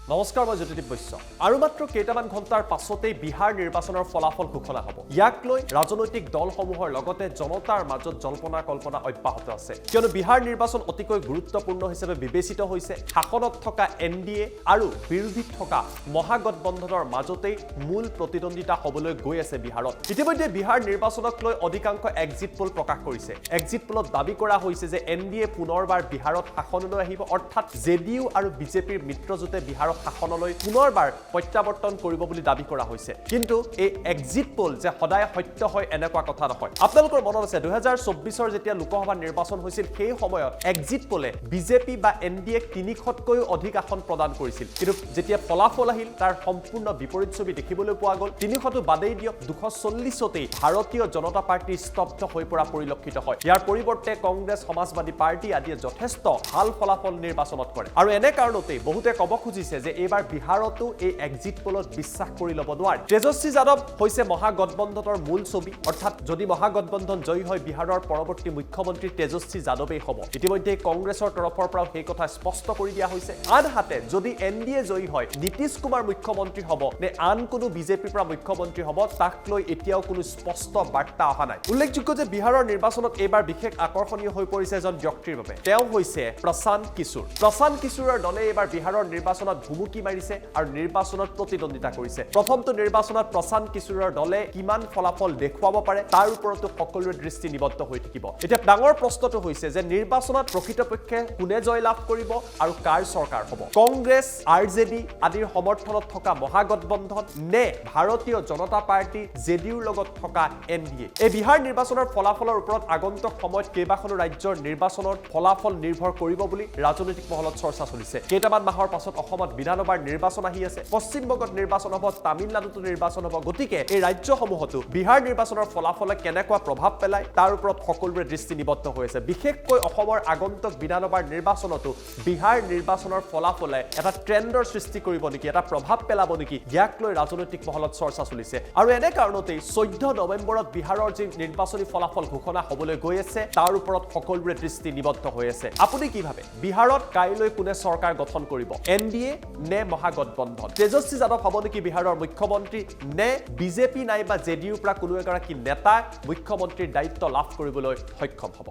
নমস্কাৰ, মই জ্যোতিদীপ বৈশ্য। আৰু মাত্ৰ কেইটামান ঘণ্টাৰ পাছতেই বিহাৰ নিৰ্বাচনৰ ফলাফল ঘোষণা হ'ব। ইয়াক লৈ ৰাজনৈতিক দলসমূহৰ লগতে জনতাৰ মাজত জল্পনা কল্পনা অব্যাহত আছে, কিয়নো বিহাৰ নিৰ্বাচন অতিকৈ গুৰুত্বপূৰ্ণ হিচাপে বিবেচিত হৈছে। শাসনত থকা এনডিএ আৰু বিৰোধীত থকা মহাগঠবন্ধনৰ মাজতেই মূল প্ৰতিদ্বন্দ্বিতা হ'বলৈ গৈ আছে বিহাৰত। ইতিমধ্যে বিহাৰ নিৰ্বাচনক লৈ অধিকাংশ এক্সিট পোল প্ৰকাশ কৰিছে। এক্সিট পোলত দাবী কৰা হৈছে যে এনডিএ পুনৰবাৰ বিহাৰত শাসনলৈ আহিব, অৰ্থাৎ জেডিইউ আৰু বিজেপিৰ মিত্ৰজোঁটে বিহাৰত শাসনলৈ পুনৰবাৰ প্ৰত্যাৱৰ্তন কৰিব বুলি দাবী কৰা হৈছে। কিন্তু এই এক্সিট পোল যে সদায় সত্য হয়, এনেকুৱা কথা নহয়। আপোনালোকৰ মনত আছে, 2024ৰ যেতিয়া লোকসভা নিৰ্বাচন হৈছিল, সেই সময়ত এক্সিট পোলে বিজেপি বা এনডিএক 300তকৈও অধিক আসন প্ৰদান কৰিছিল। কিন্তু যেতিয়া ফলাফল আহিল, তাৰ সম্পূৰ্ণ বিপৰীত ছবি দেখিবলৈ পোৱা গ'ল। 300টো বাদেই দিয়ক, 240তেই ভাৰতীয় জনতা পাৰ্টী স্তব্ধ হৈ পৰা পৰিলক্ষিত হয়। ইয়াৰ পৰিৱৰ্তে কংগ্ৰেছ, সমাজবাদী পাৰ্টী আদিয়ে যথেষ্ট ভাল ফলাফল নিৰ্বাচনত কৰে। আৰু এনে কাৰণতেই বহুতে ক'ব খুজিছে যে এইবাৰ বিহাৰতো এই এক্সিট পোলত বিশ্বাস কৰি ল'ব নোৱাৰে। তেজস্বী যাদৱ হৈছে মহাগঠবন্ধনৰ মূল ছবি, অৰ্থাৎ যদি মহাগঠবন্ধন জয়ী হয়, বিহাৰৰ পৰৱৰ্তী মুখ্যমন্ত্ৰী তেজস্বী যাদৱেই হ'ব। ইতিমধ্যে কংগ্ৰেছৰ তৰফৰ পৰাও সেই কথা স্পষ্ট কৰি দিয়া হৈছে। আনহাতে যদি এনডিএ জয়ী হয়, নীতিশ কুমাৰ মুখ্যমন্ত্ৰী হ'ব নে আন কোনো বিজেপিৰ পৰা মুখ্যমন্ত্ৰী হ'ব, তাক লৈ এতিয়াও কোনো স্পষ্ট বাৰ্তা অহা নাই। উল্লেখযোগ্য যে বিহাৰৰ নিৰ্বাচনত এইবাৰ বিশেষ আকৰ্ষণীয় হৈ পৰিছে এজন ব্যক্তিৰ বাবে। তেওঁ হৈছে প্ৰশান্ত কিশোৰ। প্ৰশান্ত কিশোৰৰ দলে এইবাৰ বিহাৰৰ নিৰ্বাচনত ভুমুকি মাৰিছে আৰু নিৰ্বাচনত প্ৰতিদ্বন্দ্বিতা কৰিছে। প্ৰথমটো নিৰ্বাচনত প্ৰশান্ত কিশোৰৰ দলে কিমান ফলাফল দেখুৱাব পাৰে, তাৰ ওপৰতো সকলোৰে দৃষ্টি নিবদ্ধ হৈ থাকিব। এতিয়া ডাঙৰ প্ৰশ্নটো হৈছে যে নিৰ্বাচনত প্ৰকৃতপক্ষে কোনে জয় লাভ কৰিব আৰু কাৰ চৰকাৰ হ'ব? কংগ্ৰেছ, আৰজেডি আদিৰ সমৰ্থনত থকা মহাগঠবন্ধন নে ভাৰতীয় জনতা পাৰ্টী, জেডিইউৰ লগত থকা এনডিএ? এই বিহাৰ নিৰ্বাচনৰ ফলাফলৰ ওপৰত আগন্তুক সময়ত কেইবাখনো ৰাজ্যৰ নিৰ্বাচনৰ ফলাফল নিৰ্ভৰ কৰিব বুলি ৰাজনৈতিক মহলত চৰ্চা চলিছে। কেইটামান মাহৰ পাছত অসমত বিধানসভাৰ নিৰ্বাচন আহি আছে, পশ্চিমবংগত নিৰ্বাচন হ'ব, তামিলনাডুতো নিৰ্বাচন হ'ব। গতিকে এই ৰাজ্যসমূহতো বিহাৰ নিৰ্বাচনৰ ফলাফলে কেনেকুৱা প্ৰভাৱ পেলায়, তাৰ ওপৰত সকলোৰে দৃষ্টি নিবদ্ধ হৈ আছে। বিশেষকৈ অসমৰ আগন্তুক বিধানসভাৰ নিৰ্বাচনতো বিহাৰ নিৰ্বাচনৰ ফলাফলে এটা ট্ৰেণ্ডৰ সৃষ্টি কৰিব নেকি, এটা প্ৰভাৱ পেলাব নেকি, ইয়াক লৈ ৰাজনৈতিক মহলত চৰ্চা চলিছে। আৰু এনে কাৰণতেই 14 নৱেম্বৰত বিহাৰৰ যি নিৰ্বাচনী ফলাফল ঘোষণা হ'বলৈ গৈ আছে, তাৰ ওপৰত সকলোৰে দৃষ্টি নিবদ্ধ হৈ আছে। আপুনি কি ভাবে, বিহাৰত কাইলৈ কোনে চৰকাৰ গঠন কৰিব? এনডিএ নে মহাগঠবন্ধন? তেজস্বী যাদৱ হ'ব নেকি বিহাৰৰ মুখ্যমন্ত্ৰী, নে বিজেপি নাইবা জেডিইউৰ পৰা কোনো এগৰাকী নেতা মুখ্যমন্ত্ৰীৰ দায়িত্ব লাভ কৰিবলৈ সক্ষম হ'ব?